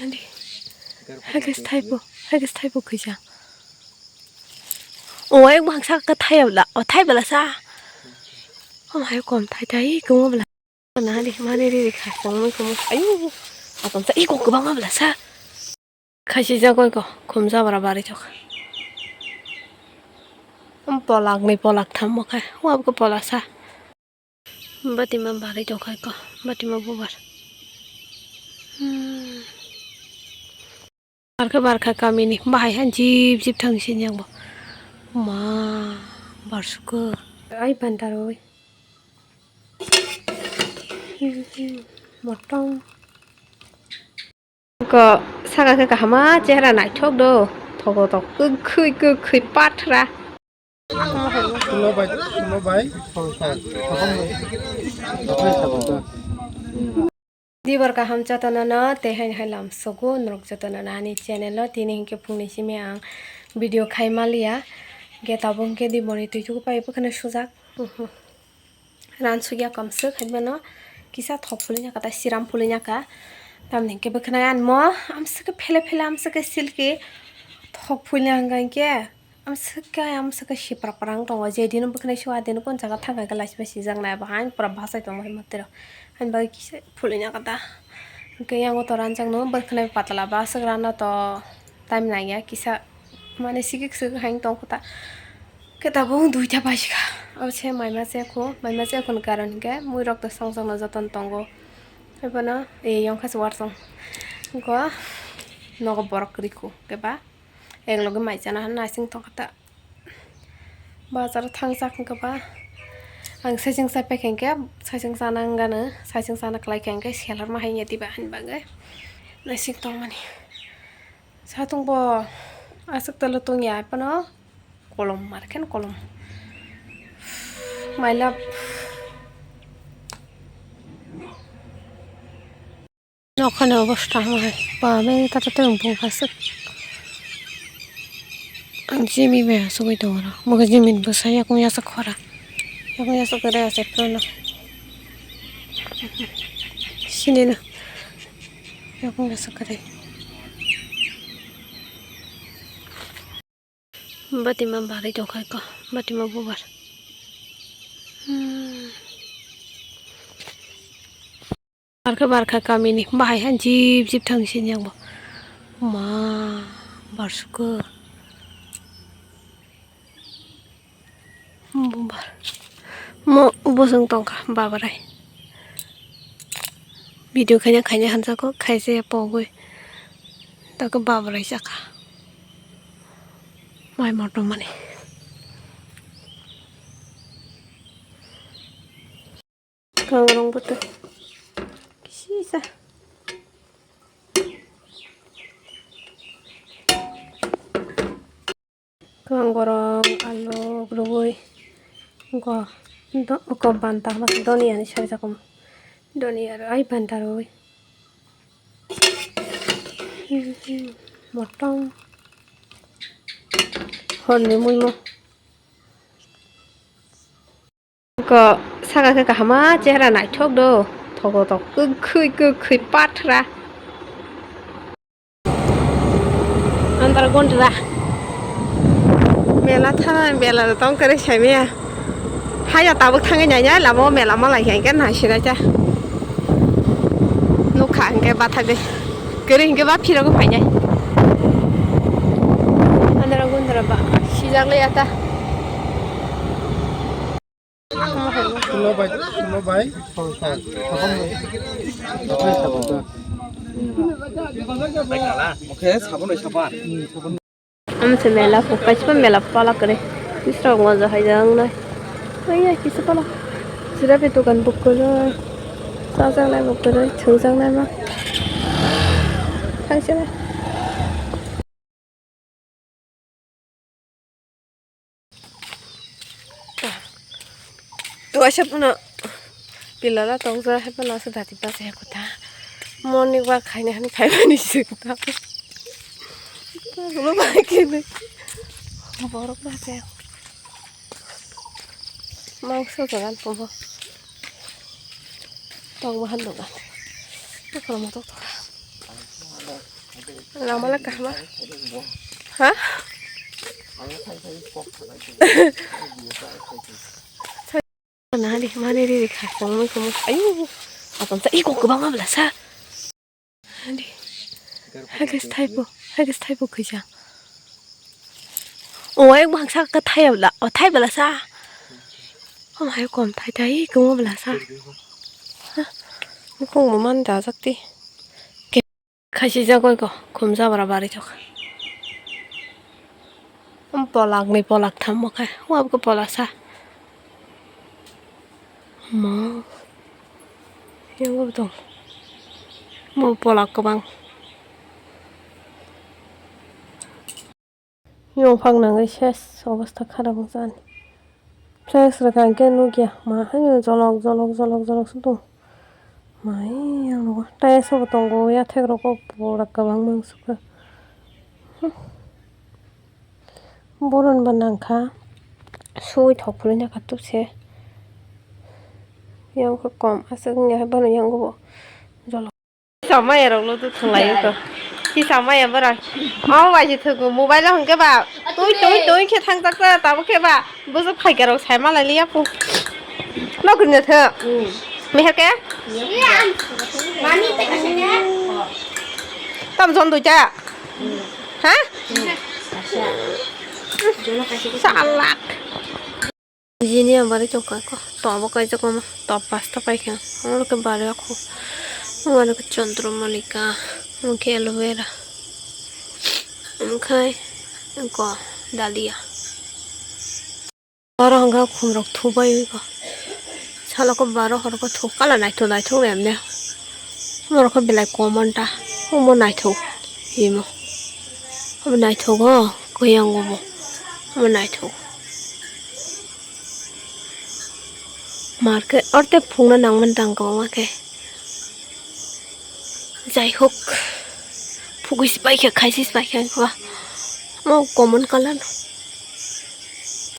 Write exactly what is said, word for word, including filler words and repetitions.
Andi. Hagis thaibo, hagis thaibo kisa. O, ek bangsa ka thai bla, o thai bla sa. O mai kom thai thai ko bla. Na di mani ri ri kha, kom mo kom. Ayu. Atom sa iko ko bang bla sa. Khaisi jagoi ko, khum jabra bari jok. Am polak ni polak tham mo khai, wab ko polak sa. Batima bari jok khai ko, batima bubar. Hmm. Barkha barkha kamini, bahai han jip jip thang sini ang bo. Ma, barsuko. Ai bandar oi. Motong. Ko saka khe kahama chehra naithok do. Thogo tok kwkhwi kwkhwi pathra. Khulumbai, khulumbai. Dibar kaham jotono no tei hai hai lam sugo norok jotono no ani channel o tini hinkhe phungni simi ang video khai maliya. Hinkhe tabuk hinkhe di boni twi chuku pai bwkhano sujak. Ransukya kamswk hai mano kisa thok phulinya kha, tai siram phulinya kha. Tamni hinkhe bwkhwnai anmo amswk khe phele phele amswk khe silki thok phulinya hwnkha hinkhe amswk khe amswk khe sipra phrang tongo, je dino bwkhwnai sua dino kon jaga thang kha khe lachi bai sijak nai bo hain pura bachai tongo hai mwtwi rok. Hain bagwi kisa phulinya kha ta. Hinkhe yango to ranjakno bwkhwnai patla bachwk rano to time nangya kisa. Mane sikik sikik hai tong kho ta. Khe tabuk duita baji kha. Abo se maima se kho, maima se khon karon hinkhe mui rok to song song no joton tongo. Ebono e yong kha se warsong. Go nogo borok kwrwi kho khe ba. Ek loge mai chana han nasing tong kha ta. Bazar thang sak hinkhe ba. Ang saichung sa pekhe hinkhe saichung sana wngano, saichung sana kwlai khe hinkhe selar ma hai ya diba hani bagwi. Nasing tong mani. Satung bo aswk tolo tongya phano kolom markhen kolom. My love. Nokhani obosta hwnkhai ba beng tata tei bung aswk. Ang jimi bai asugwi tongo oro. Mugo jimi ni bwsa yakung yasuk khora. Yakung yasuk kwrwi asai phano. Sinino. Yakung yasuk kwrwi. Batima bari tongkha eko, batima bubar. Hmm. Barkha barkha kamini bahai han jip jip thang sini ang bo. Ma, barsuko. Bubar. Mo bosong tongkha babarai. Video khaina khaina hanjako khaise pogwi. Tako babarai chakha. Mai motom mani. Kangrong bwtwi. Kisisa. Kangrong, alu, rwui. Go, do-, go banta, doniya ni sari jakom. Doniya aro ai banta rwui. Motom. Horni muimo. Ko saka khe kahama chehra naithok do. Thogo tok kwkhwi kwkhwi pathra. Andar gondra. Mela thana mela tong kare saimaya. Haya tabuk thangwi nanya lamo mela malai khe naisira cha. Nukha hwnkhe bathagwi. Kwrwi hwnkhe ba phirogwi phainai. Andar gondra ba sijak lai ata. Khulumbai, khulumbai. Oke, sabon oi sapan. Amse mela ko kaisa mela pala kare. Bisra ngoja hai jang nai. Ai ai kisa pala. Sira pe dukan buk kare. Sajak nai buk kare, thungjak nai ma. Thangsana. Tuaisa puno pilala tongja hai phano aswk dati bachai kotha. Morning walk khaina hani khaimani se kotha. Ulo bai khe borok bachai. Mangso dogan tongo. Tong bahan dogan. Tokoro motok tokha. Lama la kahma. Ha? Nahari mani riri kha tongmai komo. Ayu. Atam sa iko kwbang abla sa. Hadi. Hagis thaibo. Hagis thaibo khaija. O ek bangsa ka thai abla. O thai bala sa. O hai kom thai thai komo bala sa. Mukung mo man da jakti. Khasi jagoi ko khum jabra bari jok. Polak ni polak tham mo khai. Wab ko polak sa. Ma. Yang bo tong. Mo polak kobang. Yong phang nangwi ses obostha kharap wng jani. Flex rwkha hwnkhe nukya ma haino jolok jolok jolok jolok se tongo. Mai yang nogo tiles bo tongo yathek rok o pura kwbangma wng sukha. Boron bo nangkha sui thok phulwi nangkha tubse. Yang khe kom aswk wngya hai bono yang bo jolok. Samaya rok lo tu thwnglaio to. Ki samaya bara. Amo bai se thugo mobile hwnkhe ba. Tui tui tui khe thangjak ta tabo khe ba. Bujwk phaikhe rok sai malai liya pu. Nokri na thw. Meher ke? Mami te ka se ne. Tam jon duita. Ha? Salak. Jini ang bari tongkha ko. Tobo kaijak mama. Top pasta paikha. Oro khe bari akhu. Oro khe Chandra Malika. Oro khe aloe vera. Omokhai ko dalia. Oro hwnkha khum rok thubai oi ko. Salo ko baro horo ko thuk kala naithok naithok emne. Oro khe belai common ta. Omo naithok. Imo. Omo naithok o. Kwyango bo. Omo naithok. Market orte phungna nangmani tang kwbangma khe. Jai hok. Phugui se paikha, khaisi se paikha ba. Mo common colour.